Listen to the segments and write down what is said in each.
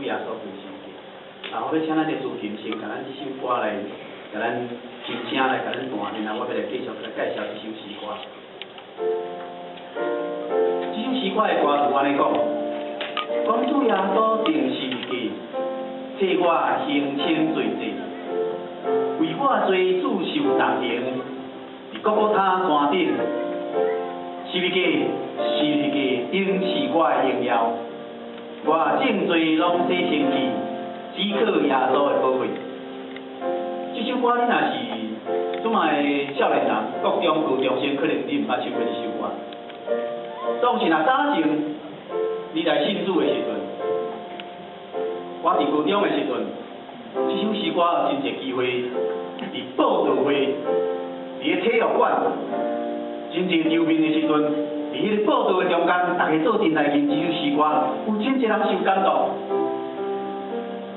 主耶穌釘十字架。啊，我欲請咱的司琴先共咱這首歌來，共咱琴聲來共咱彈，然後我欲來繼續來介紹這首詩歌。這首詩歌的歌詞按呢講：講主耶穌釘十字架，替我還清罪債，為我罪主受重刑，佇各各他山頂，十字架，十字架，應是我的榮耀。我眾罪攏洗清去，只靠耶穌的寶血。這首歌你若是這擺的少年人，國中、高中生，可能你毋捌唱過這首歌。當時若早前你來信主的時陣，我佇高中的時陣，這首詩歌有真濟機會佇報道會，佇个體育館，真濟場面的時陣，佇彼個報道的中間，大家做陣來吟這首詩歌，有真濟人受感動。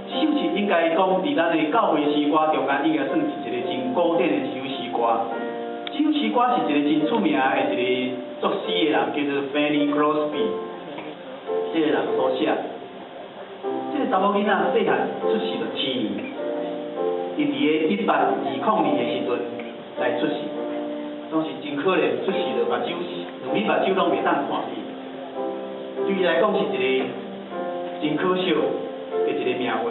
這首是應該講佇咱的教會詩歌中間，應該算是一個真古典的一首詩歌。這首詩歌是一個真出名的一個作詩的人，叫做 Fanny Crosby，這個人所寫。這個查某囡仔細漢出世就7年，伊佇个1820年的時陣來出世，當時真可憐，出世就目睭兩邊目睭攏袂當看見，對伊來講是一個真可惜的一個命運，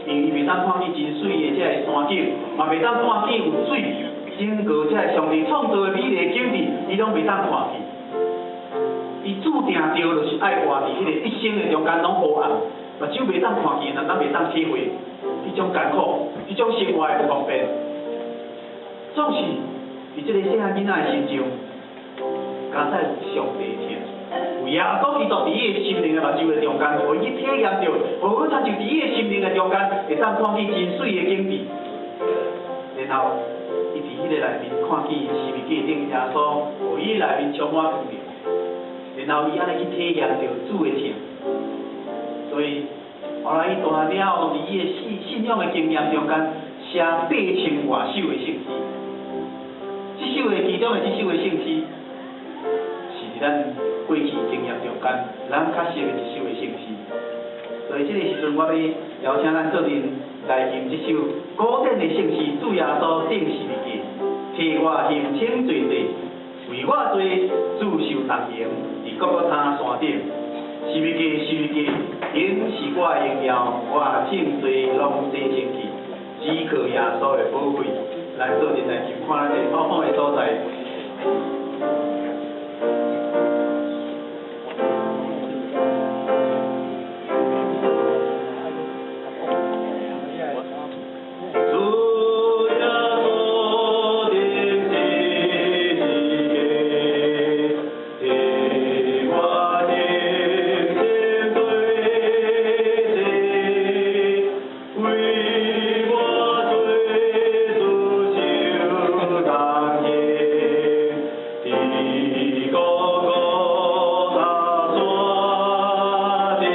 因為伊袂當看見真媠的這个山景，嘛袂當看見有水，整個這个上帝創造的美麗景致，伊攏袂當看見。伊注定著就是愛活佇彼個一生的中間攏黑暗，目睭袂當看見，咱袂當體會彼種艱苦，彼種生活的不方便。總是佇這個細漢囡仔的身上，敢若有上帝疼，有耶穌基督佇伊的心靈的目睭的中間，予伊去體驗著，予伊親像佇伊的心靈的中間，會當看見真媠的景致。然後，伊佇彼個內面看見十字架頂耶穌，予伊內面充滿光明。然後伊按呢去體驗著主的疼，所以後來伊大漢了後，佇伊的信仰的經驗中間，寫8000外首的聖詩。這首的其中的這首的聖詩，是佇咱過去經驗中間，咱較熟的一首的聖詩。所以這個時陣，我欲邀請咱做陣來吟這首古典的聖詩，主耶穌釘十字架，替我還清罪債，為我罪主受重刑，佇各各他山頂，十字架，十字架，應是我的榮耀，我眾罪攏洗清去，只靠耶穌的寶血。來做陣來就看咱這個好好的所在。主耶穌釘十字架，替我還清罪債，為我罪主受重刑，佇各各他山頂，十字架，十字架，應是我的榮耀，我的罪攏洗清去，只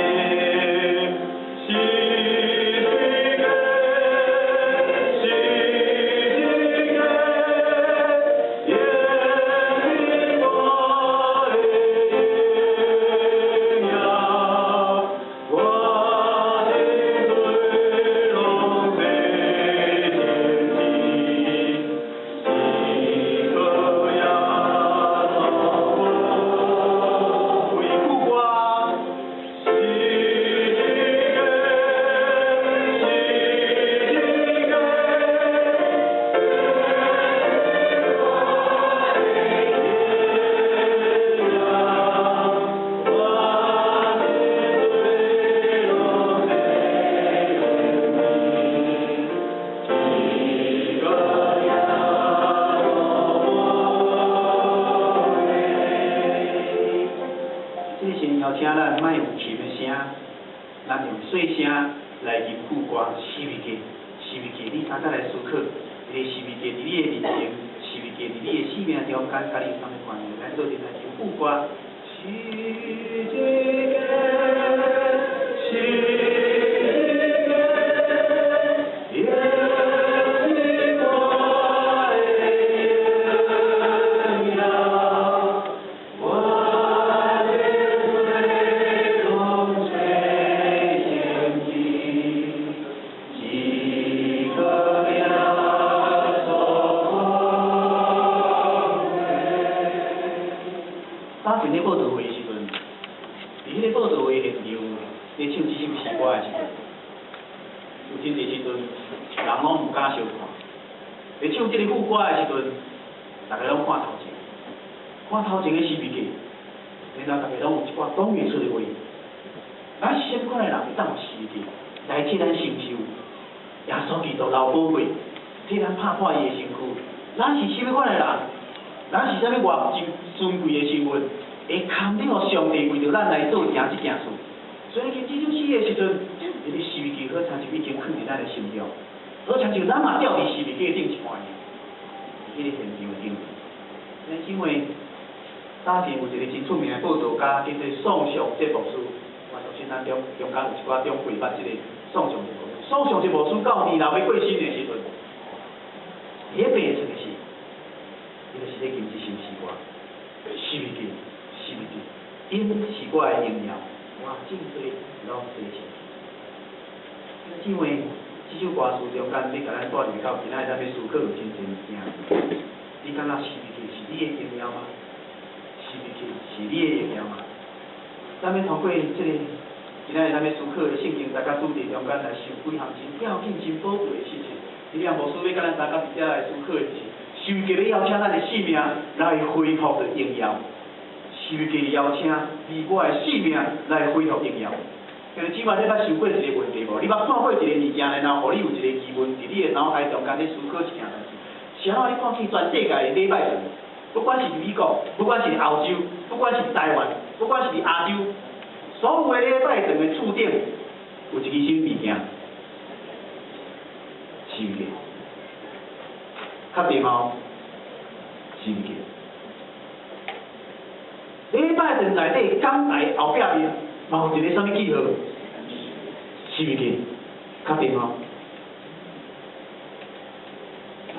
靠耶穌為救我。十字架，十字架，我的罪攏洗清去，只靠耶穌這個時陣邀請咱莫用琴的聲，咱用細聲來吟副歌，十字架，十字架，你三再來思考，這個十字架佇你的人生，十字架佇你的生命中間，佮你有啥物關係？咱做陣來吟副歌，十字架，十字架，應是我的榮耀，我的罪攏洗清去，敢相看。咧唱這个副歌的時陣，逐家攏看頭前，看頭前的十字架，然後逐家攏有一寡講袂出的話。咱是啥物款的人會當予十字架來替咱承受耶穌基督流寶血，替咱拍破伊的身軀？咱是啥物款的人？咱是啥物偌真尊貴的身份，會堪得予上帝為著咱來做成這件事？所以，這首詩的時陣，這个十字架好親像已經囥佇咱的心中，好親像咱嘛吊佇十字架頂一半爾，佇彼个現場頂。因為早前有一個真出名的佈道家，叫做宋尚節牧師。我相信咱中中間有一寡長輩捌這个宋尚節牧師。宋尚節牧師到年老欲過身的時陣，伊咧病床的時，伊就是咧吟這首詩歌，十字架，十字架，因是我的榮耀，我眾罪攏洗清。因為這首歌詞中間欲共咱帶入到今仔日咱欲思考的真濟物件。你感覺十字架是你的榮耀嗎？十字架是你的榮耀嗎？咱欲通過這个今仔日咱欲思考的聖經，大家主題中間來想幾項真要緊、真寶貴的事情。今日牧師欲佮咱大家佇遮來思考的是，十字架欲邀請咱的性命來恢復著榮耀。十字架邀請你我的性命來恢復榮耀。兄弟姊妹，你捌想過一个問題無？你捌看過一個物件，然後予你有一個疑問，佇你的腦海中間咧思考一件代誌。是按怎你看見全世界的禮拜堂，不管是美國，不管是歐洲，不管是台灣，不管是亞洲，所有的禮拜堂的柱頂有一支啥物件？十字架。確定哦？十字架。禮拜堂內底講台後壁面，嘛有一個啥物記號？十字架。確定哦？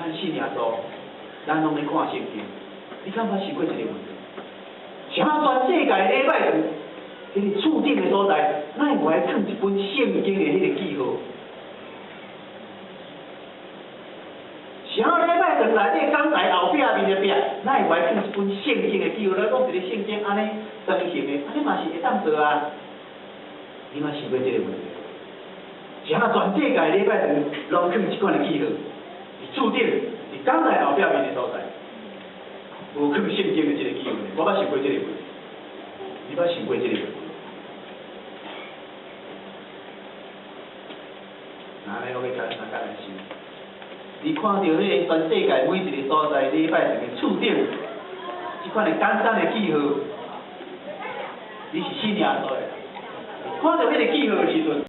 咱信耶穌，咱攏咧看聖經，你敢捌想過一個問題？是按怎全世界禮拜堂，彼个柱頂的所在，哪會無愛囥一本聖經的彼个記號？是按怎禮拜堂內底講台後壁面的壁，哪會無愛囥一本聖經的記號？咱講一个聖經按呢長形的，按呢嘛是會當做啊？你捌想過這个問題？是按怎全世界禮拜堂攏囥這款的記號？佇柱頂，佇講台後壁面的所在，無囥聖經的這个記號。我捌想過這個問題，你捌想過這個問題？那按呢，我欲共咱大家來想，你看著彼个全世界每一個所在禮拜堂的柱頂，這款的簡單的記號，你是信耶穌的，看著彼個記號的時陣。